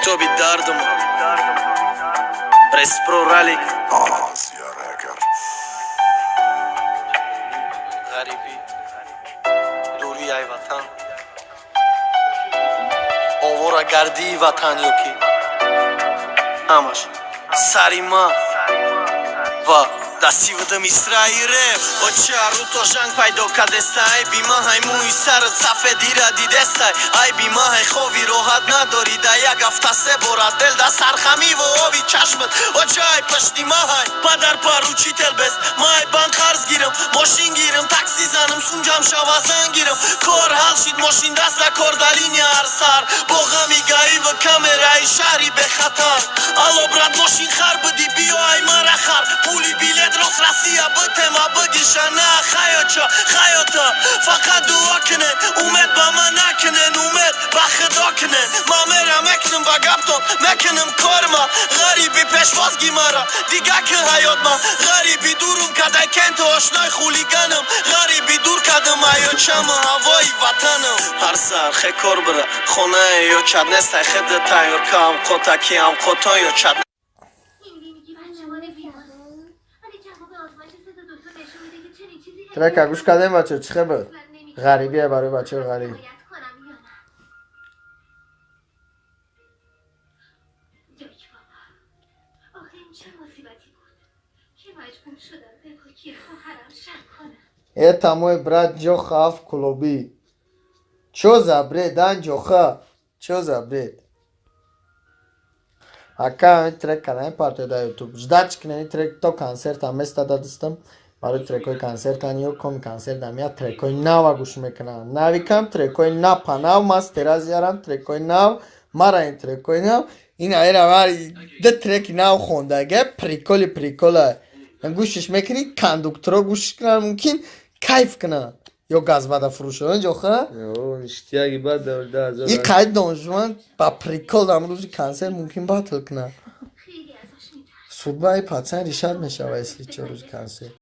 Китоби дардум Респро Ралик. Asia Records. Ғарибӣ, дурӣ ай ватан, оворагардии ватан ё ки ҳамаш сари ма ва дастивудам исраи реп. Оча руто жанг пайдо кадеста, айби ма ҳай, мӯи сарат сафедира дидестай, айби ма ҳай, хови роҳат надорӣ, да як ҳафта се бора дел да сархамиву оби чашмат, оча, ай пашти ма ҳай. Падар поручитель бест, ма ай банк қарз гирам, мошин гирам, такси занам, сумҷам шава, зан гирам, кор ҳал шид, мошин даст да кор, да линия ҳар сар бо ғами гаиву камераи шаҳри бехатар. Алло, брат, мошин хар бидӣ, биё, ай мара хар, пули билет рост Россия битема бигиша. На хаёча, хаёта фақат дуо кунен, умед ба ман накунен, умед ба худо кунен. Ман мера мекунам, ба гаптон мекунам корма, ғариби пешвоз ги мара дига ки ҳаёт ма. Ғариби дурум кадай, кенту ошной хулиганам, ғариби дур кадам аёчама ҳавои ватанам. Ҳар сар хе кор бира, хонаe ёчад нестай, хида тайёр кам қота ки ҳамқотон ёчад. میگی بچگان بیمار، ولی جواب آزمایش صدا دکتر نشون میده که چنین چیزی Трека гӯш кардем, бачо, чӣ хел буд? اصلا نمی‌تونم Ғарибие барои бачаҳои ғариб. حمایت کنم یا نه. دک بابا، آخه این چه مصیبتی بود که مجبور شدم به پاکی خواهرم شک کنم؟ Это мой брат Ҷоха в клубе. Чё за бред, а, Ҷоха? Чё за бред? Ака, ин трек кана партия да YouTube. Ждать кинени трек то концерта места дадистам. Барои трекои концерта ниё ком концерт мия, трекои нава гӯш мекунам. Навикам трекои нав панав мастер азярам трекои нав мара, ин трекои нав ин айра вари д треки нав хондага, приколи прикола гӯшиш мекунӣ, кондукторо гӯш кунан, мумкин кайф кунанд ё газвада фурӯшон, ҷоха. Иштияги бад да азор. И қайд донжуман ба прикол дар рӯзи концерт мумкин батл кунад. خیلی ازش میترسم. Судьбаи пацан решать мешава, если чо, рӯзи концерт.